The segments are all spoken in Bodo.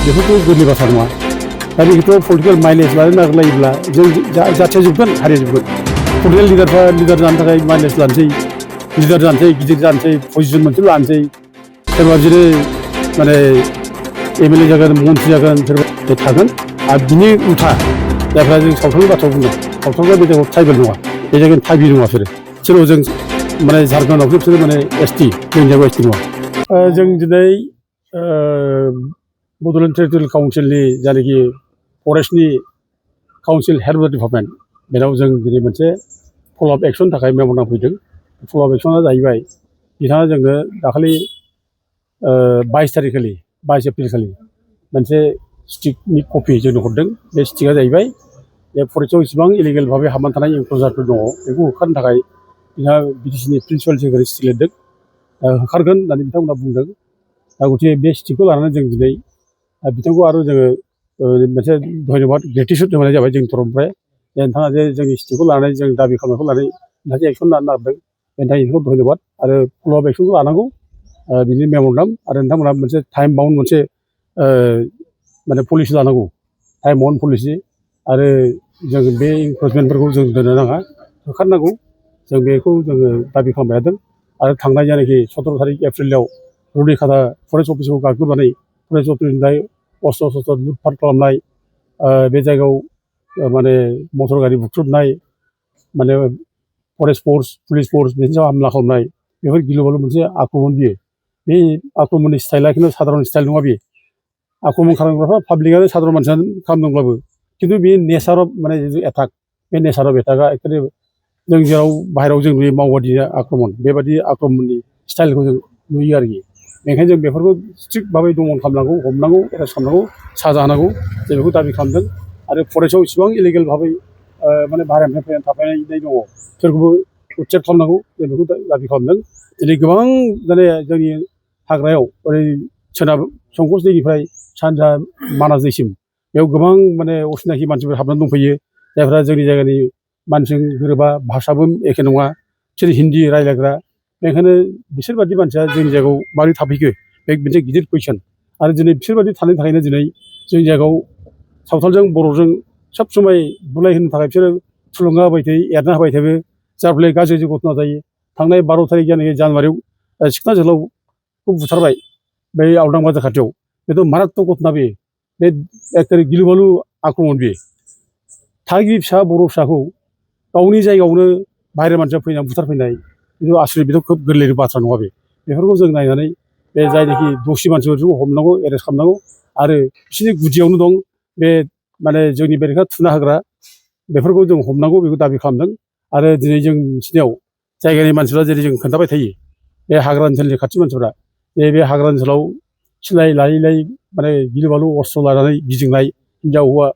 बेफोरथ' गोरलै बाथ्रा नङा। दा बेखौथ' पलिटिकेल माइलेज लानो नागिरलायोब्ला जों जाथिया जोबगोन, हारिया जोबगोन। पलिटिकेल लिडारफ्रा लिडार जानो थाखाय माइलेज लानोसै, लिडार जानोसै, गिदिर जानोसै, पजिसन मोनसे लानोसै। सोरबा बिदिनो माने एमएलए जागोन, मन्थ्रि जागोन, सोरबा थागोन। आरो बिनि उल्था जायफ्रा जों सावथालनि बाथ्रा बुंदों, सावथालफ्रा बे जायगायाव ट्राइबेल नङा, बे जायगायाव ट्राइबि नङा बिसोरो। सोरबा जों माने झारखन्डआवसो बिसोरो माने एसटि, जोंनि जायगायाव एसटि नङा। जों दिनै बड'लेण्ड टेरिटरियेल काउन्सिलनि जायनाखि फरेस्टनि council head of the department, बेनाव जों दिनै मोनसे फल अफ एक्सननि थाखाय मेम'रेन्डाम फैदों। फल अफ एक्सना जाहैबाय, बिथाङा जोंनो दाखालि 22 तारिखखालि 22 एप्रिल खालि मोनसे स्टिकनि कपि जोंनो हरदों। बे स्टिकआ जाहैबाय बे फरेस्टआव इसेबां इलिगेल भाबै हाबनानै थानाय एनक्ल'जारफोर दङ, बेखौ होखारनो थाखाय बिथाङा बिटिसिनि प्रिन्सिपाल सेक्रेटारि स्टिक लिरदों, होखारगोन होननानै बिथांमोना बुंदों। दा गथिखे बे स्टिकखौ लानानै जों दिनै बिथांखौ आरो जोङो मोनसे धन्यबाद, ग्रेटिटिउड होनाय जाबाय जोंनि तरफनिफ्राय। नोंथाङा जे जोंनि स्टिकखौ लानानै जों दाबि खालामनायखौ लानानै नोंथाङा एक्सन लानो नागिरदों, बेनि थाखाय नोंथांखौ धन्यबाद। आरो फल अफ एक्सनखौ लानांगौ, बिनि मेम'रेन्डाम। आरो नोंथांमोना मोनसे टाइम बाउन्ड मोनसे माने पलिसि लानांगौ, टाइम बाउन्ड पलिसि। आरो जों बे इनक्रोचमेन्टफोरखौ जों दोननो नाङा, होखारनांगौ। जों बेखौ जोङो दाबि खालामबाय थादों। आरो थांनाय जायनाखि 17 तारिख एप्रिलाव रुनिखाता फरेस्ट अफिसखौ गाग्लोबनानै फरेस्ट अफिसनिफ्राय अस्त्र शस्त्र लुटपाट खालामनाय, बे जायगायाव माने मटर गारि बुख्रुबनाय, माने फरेस्ट फोर्स, पुलिस फोर्स बिनि सायाव हामला खालामनाय, बेफोर गिलु बालु मोनसे आक्रमण। बियो बे आक्रमणनि स्टाइला खिन्थु साधारन स्टाइल नङा। बे आक्रमण खालामग्राफ्रा पाब्लिकआनो साधारन मानसियानो खालामदोंब्लाबो, खिन्थु बे नेचार अफ माने एटाक, बे नेचार अफ एटाकआ एक्सुवेलि जों जेराव बाहेरायाव जों नुयो मावबादि आक्रमण, बेबादि आक्रमणनि स्टाइलखौ जों नुयो आरोखि। बेनिखायनो जों बेफोरखौ स्ट्रिक्ट भाबै दमन खालामनांगौ, हमनांगौ, एरेस्ट खालामनांगौ, साजा होनांगौ, जों बेखौ दाबि खालामदों। आरो फरेस्टआव इसेबां इलिगेल भाबै माने बाहेरानिफ्राय फैनानै थाफैनाय दङ, बिसोरखौबो उच्चेद खालामनांगौ, जों बेखौ दाबि खालामदों। दिनै गोबां माने जोंनि हाग्रायाव ओरै सोनाब संकस दैनिफ्राय सानजा मानास दैसिम बेयाव गोबां माने असिनाखि मानसिफोर हाबनानै दंफैयो, जायफ्रा जोंनि जायगानि मानसिजों गोरोबा, भाषाबो एखे नङा, बिसोर हिन्दी रायज्लायग्रा। बेनिखायनो बिसोरबादि मानसिया जोंनि जायगायाव माबोरै थाफैखो, बे मोनसे गिदिर कुइसन। आरो दिनै बिसोरबादि थानायनि थाखायनो दिनै जोंनि जायगायाव सावथालजों बर'जों सब समाय बुलाय होनो थाखाय बिसोरो थुलुंगा होबाय थायो, एरना होबाय थायो, जार फले गाज्रि घटना जायो। थांनाय 12 तारिख जानुवारियाव सिखना जोहोलावखौ बुथारबाय, बै आवदां बाजार खाथियाव। बेथ' मारात्मक घटना। बे एखेबारे गिलु बालु आक्रमण। बे थागिबि फिसा बर' फिसाखौ गावनि जायगायावनो बाहेरा मानसिया फैनानै बुथारफैनाय, खिन्थु आसरित, बेथ' खोब गोरलै बाथ्रा नङा। बेफोरखौ जों नायनानै बे जायनाखि दसि मानसिफोरखौ हमनांगौ, एरेस्ट खालामनांगौ। आरो बिसोरनि गुदियावनो दं बे माने जोंनि बेरेखा थुना होग्रा, बेफोरखौ जों हमनांगौ, बेखौ दाबि खालामदों। आरो दिनै जों मिथिनायाव जायगानि मानसिफ्रा जेरै जों खोन्थाबाय थायो, बे हाग्रा ओनसोलनि खाथि मानसिफ्रा बे हाग्रा ओनसोलाव सिलाय लायै लायै माने गिलु बालु अस्त्र लानानै गिदिंनाय हिनजाव हौवा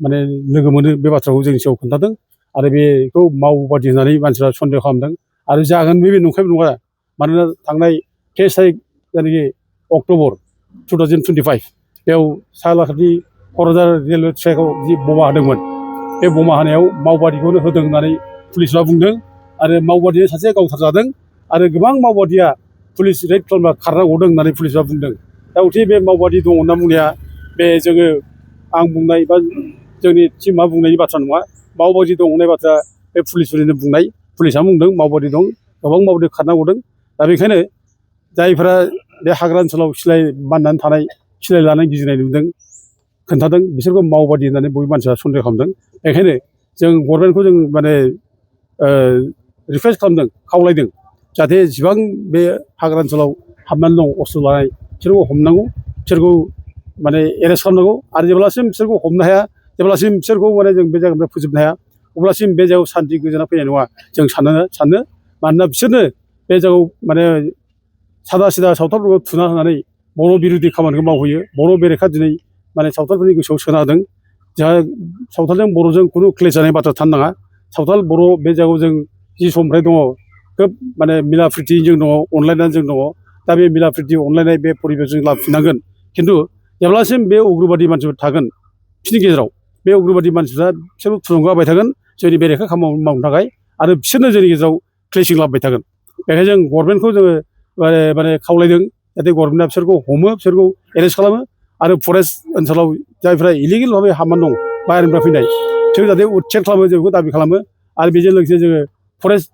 माने लोगो मोनो, बे बाथ्राखौ जोंनि सिगाङाव खोन्थादों। आरो बेखौ मावबादि होननानै मानसिफ्रा सन्देह खालामदों। आरो जागोन, बे नंखायबो नङा। मानोना थांनाय 23 तारिख जायनाखि अक्ट'बर 2025, बेयाव सालाकाटि क'क्राझार रेलवे ट्रेकआव जि बमा होदोंमोन, बे बमा होनायाव मावबादिखौनो होदों होननानै पुलिसआ बुंदों। आरो मावबादिया सासे गावथारजादों। आरो गोबां मावबादिया पुलिस रेड खालामना खारना गदों होननानै पुलिसआ बुंदों। दा गथिखे बे मावबादि दङ होनना बुंनाया बे जोङो आं बुंनाय बा जोंनि टिमआ बुंनायनि बाथ्रा नङा। मावबादि दं होननाय बाथ्रा बे पुलिसफोरनिनो बुंनाय। पुलिसआ बुंदों मावबादि दं, गोबां मावबादि खारना गदों। दा बेखायनो जायफोरा बे हाग्रा ओनसोलाव सिलाय बाननानै थानाय, सिलाय लानानै गिदिंनाय नुदों, खोन्थादों, बिसोरखौ मावबादि होननानै बयबो मानसिया सन्देह खालामदों। बेखायनो जों गभर्नमेन्टखौ जों माने रिकुवेस्ट खालामदों, खावलायदों, जाहाथे जेसेबां बे हाग्रा ओनसोलाव हाबनानै दं अस्त्र लानाय, बिसोरखौ हमनांगौ, बिसोरखौ माने एरेस्ट खालामनांगौ। आरो जेब्लासिम बिसोरखौ हमनो हाया, जेब्लासिम बिसोरखौ माने जों बे जायगानिफ्राय फोजोबनो हाया, अब्लासिम बे जायगायाव सान्थि गोजोना फैनाय नङा जों सानो। मानोना बिसोरनो बे जायगायाव माने सादा सिदा सावथालफोरखौ थुना होनानै बर' बिरुदि खामानिखौ मावहैयो। बर' बेरेखा दिनै माने सावथालफोरनि गोसोआव सोना होदों। जोंहा सावथालजों बर'जों खुनु क्लेश जानाय बाथ्रा थानो नाङा। सावथाल बर' बे जायगायाव जों जि समनिफ्राय दङ, खोब माने मिला प्रिति जों दङ, अनलायनानै जों दङ। दा बे मिला प्रिति अनलायनाय बे परिबेस जों लाबोफिननांगोन। खिन्थु जेब्लासिम बे उग्रबादि मानसिफोर थागोन बिसोरनि गेजेराव, बे उग्रबादि मानसिफ्रा बिसोरखौ थुलुंगा होबाय थागोन जोंनि बेरेखा खामानि मावनो थाखाय। आरो बिसोरनो जोंनि गेजेराव क्लेशिं लाबोबाय थागोन। बेखायनो जों गभर्नमेन्टखौ जोङो माने खावलायदों, जाहाथे गभर्नमेन्टआ बिसोरखौ हमो, बिसोरखौ एरेस्ट खालामो। आरो फरेस्ट ओनसोलाव जायफ्रा इलिगेल भाबै हाबनानै दं बाहेरनिफ्राय फैनाय बिसोर जाहाथे उच्चेद खालामो जों बेखौ दाबि खालामो आरो बेजों लोगोसे जोङो फरेस्ट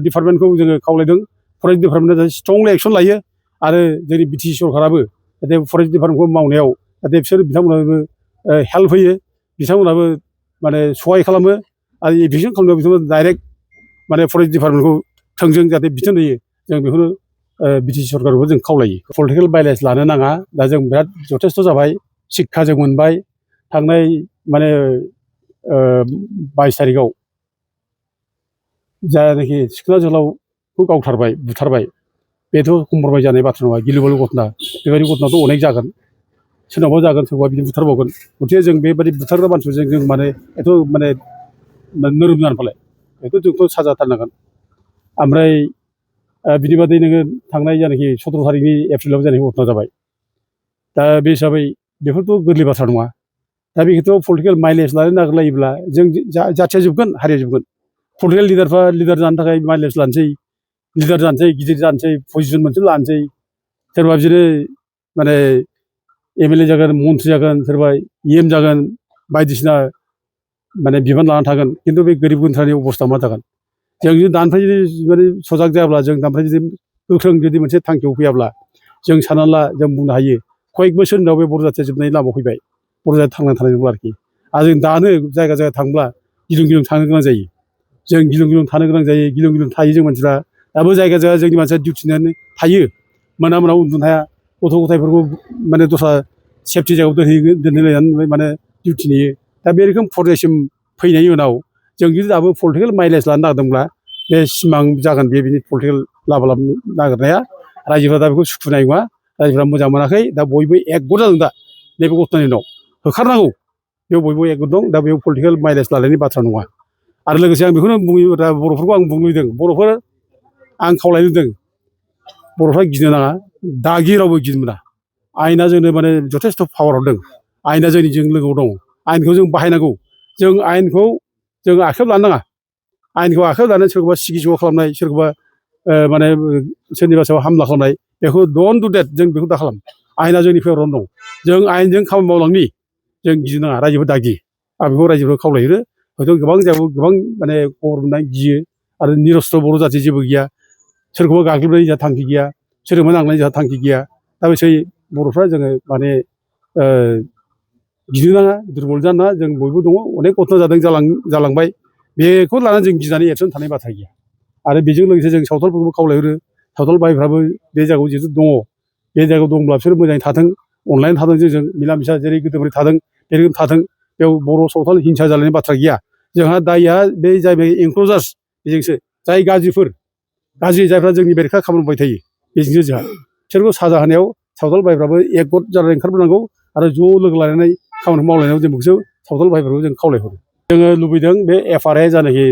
डिपार्टमेन्टखौ जोङो खावलायदों फरेस्ट डिपार्टमेन्टआ जाहाथे स्ट्रंलि एक्सन लायो आरो जोंनि बि टि सि सरकाराबो जाहाथे फरेस्ट डिपार्टमेन्टखौ मावनायाव जाहाथे बिसोर बिथांमोनाबो हेल्प होयो बिथांमोनाबो माने सहाय खालामो आरो इभिकसन खालामनायाव बिथांमोना डाइरेक्ट माने फरेस्ट डिपार्टमेन्टखौ थोंजों जाहाथे बिथोन होयो जों बेखौनो बि टि सि सरकारखौ जों खावलायो पलिटिकेल भायलेन्स लानो नाङा दा जों बिराद जथेस्थ' जाबाय शिक्षा जों मोनबाय थांनाय माने 22 तारिखआव जायनाखि सिखोना जोहोलावखौ गावथारबाय बुथारबाय बेथ' कम्प्रमाइज जानाय बाथ्रा नङा गिलु बालु घटना बेबायदि घटनाथ' अनेक जागोन सोरनावबा जागोन सोरबा बिदि बुथारबावगोन गथिखे जों बेबायदि बुथारग्रा मानसिफोरजों जों माने एथ' माने नोरोम जानो फालाय बेखौ जोंथ' साजा होथारनांगोन ओमफ्राय बिनि बादै नोङो थांनाय जानाखि 17 तारिखनि एप्रिलाव जानाय घटना जाबाय दा बे हिसाबै बेफोरथ' गोरलै बाथ्रा नङा दा बेखौथ' पलिटिकेल माइलेज लानो नागिरलायोब्ला जों जाथिया जोबगोन हारिया जोबगोन पलिटिकेल लिडारफ्रा लिडार जानो थाखाय माइलेज लानोसै लिडार जानोसै गिदिर जानोसै पजिसन मोनसे लानोसै सोरबा बिदिनो माने एमएलए जागोन मन्थ्रि जागोन सोरबा EM जागोन बायदिसिना माने बिबान लानानै थागोन खिन्थु बे गोरिब गुन्द्रानि अबस्था मा जागोन जों जुदि दानिफ्राय जुदि माने सजाग जायाब्ला जों दानिफ्राय जुदि गोख्रों जुदि मोनसे थांखियाव फैयाब्ला जों सानना ला जों बुंनो हायो कयेक बोसोरनि उनाव बे बर' जाथिया जोबनायनि लामायाव फैबाय बर' जाथिया थांनानै थानाय नंला आरोखि आरो जों दानो जायगा जायगा थांब्ला गिलुं गिलुं थांनो गोनां जायो जों गिलुं गिलुं थानो गोनां जायो गिलुं गिलुं थायो जों मानसिफ्रा दाबो जायगा जायगा जोंनि मानसिया डिउटिनानै थायो मोना मोनायाव उन्दुनो हाया गथ' गथायफोरखौ माने दस्रा सेफटि जायगायाव दोनहैलायनानै माने डिउटि नेयो दा बे रोखोम पर्यायसिम फैनायनि उनाव जों जुदि दाबो पलिटिकेल माइलेज लानो नागिरदोंब्ला बे सिमां जागोन बिनि पलिटिकेल लाबा नागिरनाया रायजोफ्रा दा बेखौ सुखुनाय नङा रायजोफ्रा मोजां मोनाखै दा बयबो एकगट जादों दा नैबे घटनानि उनाव होखारनांगौ बेयाव बयबो एकगट दं दा बेयाव पलिटिकेल माइलेज लानायनि बाथ्रा नङा आरो लोगोसे आं बेखौनो बुङो दा बर'फोरखौ आं बुंनो लुबैदों बर'फोर आं खावलायनो लुबैदों बर'फ्रा गिनो नाङा दागि रावबो गिनो मोना आयेना जोंनो माने जथेस्थ' पावार हरदों आयेना जोंनिजों लोगोआव दङ आयेनखौ जों बाहायनांगौ जों आयेनखौ जों आखाइयाव लानो नाङा आयेनखौ आखाइयाव लानानै सोरखौबा सिगि सिग' खालामनाय सोरखौबा माने सोरनिबा सायाव हामला खालामनाय बेखौ डन्ट डु देट जों बेखौ दा खालाम आयेना जोंनि फेभरावनो दं जों आयेनजों खामानि मावलांनि जों गिनो नाङा रायजोफोर दागि आं बेखौ रायजोफोरखौ खावलायहरो हयथ' गोबां जायगायाव गोबां माने खबर मोननाय गियो आरो निरस्त्र बर' जाथि जेबो गैया सोरखौबा गाग्लोबनायनि जोंहा थांखि गैया सोरजोंबा नांनायनि जोंहा थांखि गैया दा बेसै बर'फ्रा जोङो माने गिनो नाङा दुरबल जानो नाङा जों बयबो दङ अनेक घटना जादों जालांबाय बेखौ लानानै जों गिनानै एबसेन्ट थानाय बाथ्रा गैया आरो बेजों लोगोसे जों सावथालफोरखौबो खावलायहरो सावथाल भाइफ्राबो बे जायगायाव जिहेतु दङ बे जायगायाव दंब्ला बिसोर मोजाङै थाथों अनलायनानै थाथों जों मिला मिसा जेरै गोदोनिफ्राय थादों बे रोखोम थाथों बेयाव बर' सावथाल हिंसा जालायनाय बाथ्रा गैया जोंहा दायआ बे जाहैबाय एनक्ल'जार्स बेजोंसो जाय गाज्रि जायफ्रा जोंनि बेरेखा खामानि मावबाय थायो बेजोंसो जोंहा बिसोरखौ साजा होनायाव सावथाल भाइफ्राबो एकगट जानानै ओंखारबोनांगौ आरो ज' लोगो लानानै खामानि मावलायनायाव जों बेखौसो सावथाल भाइफोरखौ जों खावलायहरो जोङो लुबैदों बे FRA जानाखि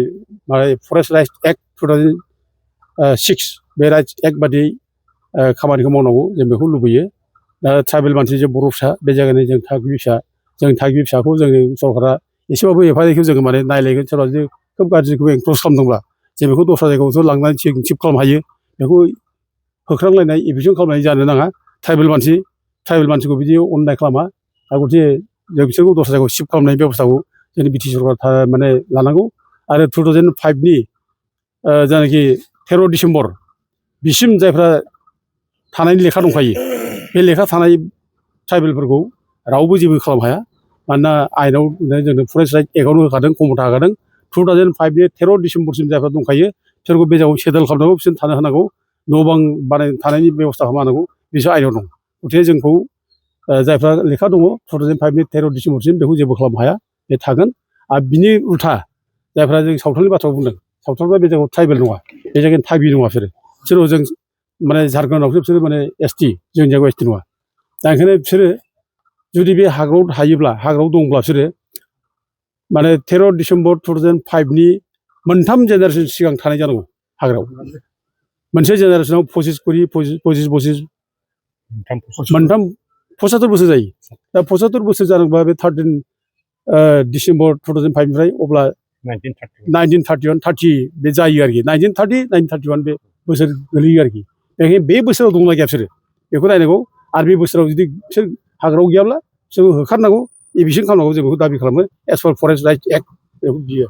फरेस्ट राइट्स एक्ट 2006 बे राइट्स एक्ट बादियै खामानिखौ मावनांगौ जों बेखौ लुबैयो दा ट्राइबेल मानसि जों बर' फिसा बे जायगानि जों थागिबि फिसाखौ जोंनि सरकारा एसेबाबो एफायखौ जोङो माने नायलायगोन सोरबा जुदि खोब गाज्रिखौ एनक्ल'ज खालामदोंब्ला जों बेखौ दस्रा जायगायावसो लांनानै थिप खालामनो हायो बेखौ होख्रांलायनाय एभिकसन खालामनाय जानो नाङा ट्राइबेल मानसिखौ बिदि अननाय खालामा आरो गथिखे जों बिसोरखौ दस्रा जायगायाव शिफ्ट खालामनायनि बेब'स्थाखौ जोंनि बि टि सि सरकारा माने लानांगौ आरो 2005नि जायनाखि 13 डिसेम्बर बिसिम जायफ्रा थानायनि लेखा दंखायो बे लेखा थानाय ट्राइबेलफोरखौ रावबो जेबो खालामनो हाया मानोना आयेनाव जोंनो फरेस्ट राइट एक्टआवनो होखादों खमथा होखादों 2005नि 13 डिसेम्बरसिम जायफ्रा दंखायो बिसोरखौ बे जायगायाव सेटेल खालामनांगौ बिसोर थानो होनांगौ न' बां थानायनि बेब'स्था खालामनांगौ बिसोर आयेनाव दं गथिखे जोंखौ जायफ्रा लेखा दङ 2005नि 13 डिसेम्बरसिम बेखौ जेबो खालामनो हाया बे थागोन आरो बिनि उल्था जायफ्रा जों सावथालनि बाथ्राखौ बुंदों सावथालफ्रा बे जायगायाव ट्राइबेल नङा बे जायगानि थागिबि नङा बिसोरो जों माने झारखन्डआवसो बिसोरो माने ST जोंनि जायगायाव ST नङा दा ओंखायनो बिसोरो जुदि बे हाग्रायाव दंब्ला बिसोरो माने 13 डिसेम्बर 2005नि मोनथाम जेनेरेसन सिगां थानाय जानांगौ हाग्रायाव मोनसे जेनेरेसनाव 25 मोनथाम 75 बोसोर जायो दा 75 बोसोर जादोंबा बे 13 डिसेम्बर 2005निफ्राय अब्ला 1931 30 बे जायो आरोखि 1931 बे बोसोर गोलैयो आरोखि बेखायनो बे बोसोराव दंना गैया बिसोरो बेखौ नायनांगौ आरो बे बोसोराव जुदि बिसोर हाग्रायाव गैयाब्ला जोङो होखारनांगौ एभिक्सन खालामनांगौ जों बेखौ दाबि खालामो एस पार फरेस्ट राइट्स एक्ट बेखौ बियो।